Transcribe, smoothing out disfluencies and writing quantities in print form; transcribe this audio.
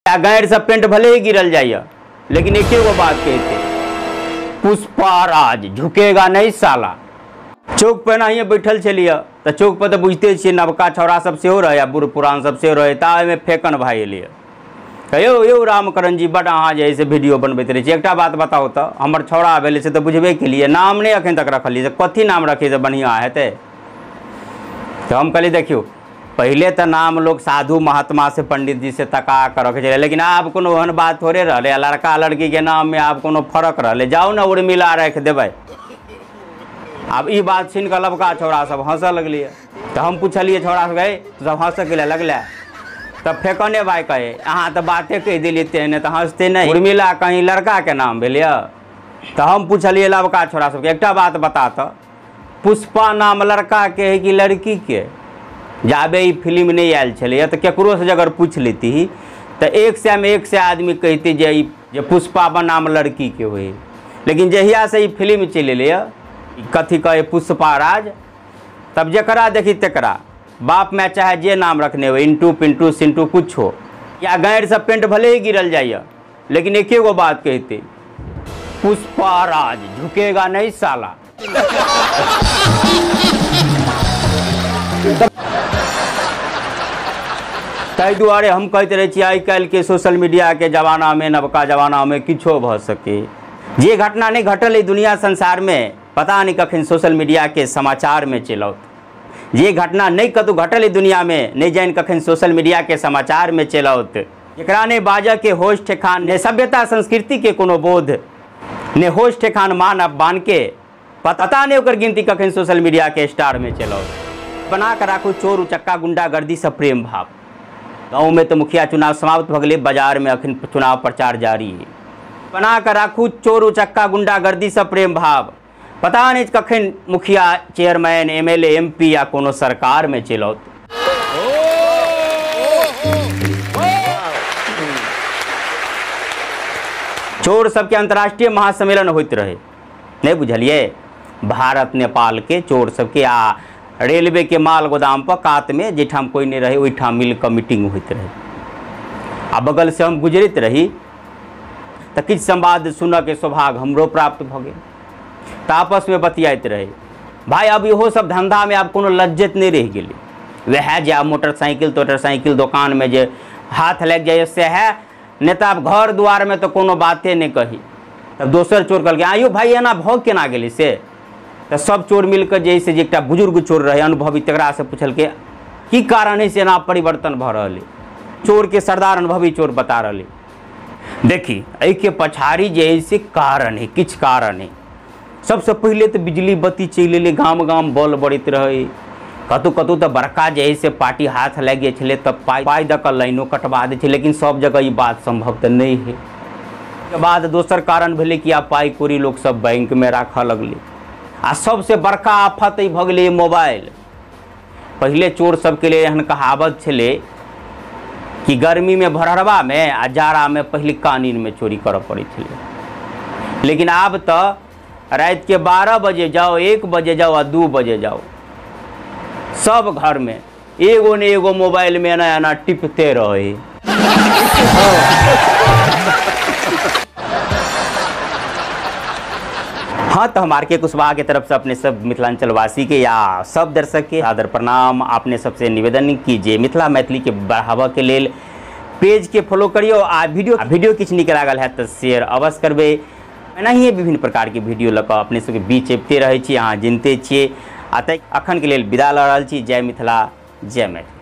आ गैर से पेंट भले ही गिरल जाइए, लेकिन एक एगो बात कहते, पुष्पा राज झुकेगा नहीं साला। चौक पर नहिए बैठल छलियै तऽ चौक पर तऽ बुझिते छियै नवका छौड़ा सब सेहो रहै आ बूढ़ पुरान सब सेहो रहै, ता ओहिमे फेकन भाई एलियै। कहियौ यौ रामकरण जी, बड अहाँ जे है से वीडियो बनबैत रहै छी, एकटा बात बताउ तऽ हमर छौड़ा भेलै से तऽ बुझबे केलियै, नाम नहि एखन तक रखलियै, से कथी नाम रखियै से बढ़िआँ हेतै? तऽ हम कहलियै देखियौ पहिले तऽ नाम लोग साधु महात्मा से पंडित जी से तका कऽ रखै छलै, लेकिन आब कोनो ओहन बात थोड़े रहलै। लड़का लड़कीके नाममे आब कोनो फरक रहलै, जाउ ने उर्मिला राखि देबै। आब ई बात सुनि कऽ लबका छौड़ा सब हँसऽ लगलियै। तऽ हम पुछलियै छौड़ा सबके, सब हँसऽ के लगलै? तब फेकने भाई कहे अहाँ तऽ बाते कहि देलियै तेहने तऽ हँसते नहि, उर्मिला कहीं लड़काके नाम भेल यऽ? तऽ हम पुछलियै लबका छौड़ा सबके, एकटा बात बता तऽ, पुष्पा नाम लड़काके है कि लड़कीके? जाबे ई फिल्म नहि आयल छलैए तऽ ककरोसँ अगर पूछि लेती तऽ 100 में 100 आदमी कहिते जे ई जे पुष्पा नाम लड़कीके होइ। लेकिन जहियासँ ई फिल्म चलि एलैए कथी कहै पुष्पा राज, तब जकरा देखी तकरा बाप माय चाहे जे नाम रखने हो, इंटू पिंटू सिंटू कुछो, या गैर से पेंट भले ही गिरल जाइए, लेकिन एक एगो बात कहते, पुष्पा राज झुकेगा नहीं साला। ताहि दुआरे हम कहैत रहै छी आइ काल्हिके सोशल मीडियाके जमानामे, नवका जमानामे किछो भऽ सके। जे घटना नहि घटल एहि दुनिया संसारमे, पता नहि कखन सोशल मीडियाके समाचारमे चलि औत। जे घटना नहि कतहु घटल एहि दुनियामे, नहि जानि कखन सोशल मीडियाके समाचारमे चलि औत। जकरा नहि बाजऽके होश ठेखान, नहि सभ्यता संस्कृतिके कोनो बोध, नहि होश ठेखान मान अपमानके, पता नहि ओकर गिनती कखन सोशल मीडियाके स्टारमे चलि औत। बना कऽ राखू चोर उचक्का गुंडागर्दी सब प्रेम भाव। गाँवमे तऽ मुखिया चुनाव समाप्त भऽ गेलै, बाजारमे अखन चुनाव प्रचार जारी है। बना कऽ राखू चोर उचक्का गुंडागर्दी सब प्रेम भाव, पता नहीं कखन मुखिया चेयरमैन एमएलए एमपी या कोनो सरकारमे चलि औत। चोर सबके अंतर्राष्ट्रीय महासम्मेलन होइत रहे, नहीं बुझलियै? भारत नेपाल के चोर सबके आ रेलवे के माल गोदाम पर कात में जाहिठाम कोई नहीं रहे ओहिठाम मिल कऽ मीटिंग होइत रहे। आ बगल से हम गुजरैत रही तऽ किछु संवाद सुनऽ के सौभाग्य हमरो प्राप्त भऽ गेल। तऽ आपसमे बतियाइत रहे, भाई अब इहो सब धंधामे आब कोनो लज्जत नहि रहि गेलै। वएह जे आब मोटरसाइकिल तोटरसाइकिल दोकानमे जे हाथ लागि जाइए सएह, नहि तऽ आब घर दुआरमे तऽ कोनो बाते नहि कही। तब दोसर चोर कहलकै, आइयो भाई एना भऽ केना गेलै से? तऽ सब चोर मिलकऽ जे से एकटा बुजुर्ग चोर रहै अनुभवी, तकरासँ पुछलकै की कारण है से एना परिवर्तन भऽ रहल है? चोरके सरदार अनुभवी चोर बता रहल है, देखी एहिके पछाड़ी जे है से कारण है, किछु कारण है। सबसँ पहिले तऽ बिजली बत्ती चलि एलै, गाम गाम बॉल बरैत रहै, कतहु कतहु तऽ बड़का जे है से पार्टी हाथ लागि जाइ छलै तऽ पाइ दऽ कऽ लाइनो कटवा दै छै, लेकिन सब जगह ई बात सम्भव तऽ नहि है। ओहिके बाद दोसर कारण भेलै कि आब पाइ कौड़ी लोकसब बैंकमे राखऽ लगलै। आ सबसँ बड़का आफत ई भऽ गेलै मोबाइल। पहिले चोर सबके लिए एहन कहावत छलै कि गर्मीमे भरहरबामे आ जाड़ामे पहिलुका नीनमे चोरी करऽ पड़ै छलै, लेकिन आब तऽ रातिके 12 बजे जाओ, 1 बजे जाओ आ 2 बजे जाओ, सब घरमे एगो ने एगो मोबाइलमे एना एना टिपते रहे। हाँ, तो हम आर के कुशवाहा के तरफ से अपने सब मिथिलांचलवासी के या सब दर्शक के आदर प्रणाम। अपने सबसे निवेदन कीजिए मिथिला मैथिली के बढ़ावा के लेल पेज के फॉलो करियो आ वीडियो किछु नीक लागल है तो शेयर अवश्य करबै। एनाहिए विभिन्न प्रकार के वीडियो लऽ कऽ अपने सबके बीच अबिते रहै छी, अहाँ जिनते छियै। आ तै अखन के लेल विदा लऽ रहल छी। जय मिथिला, जय मैथिली।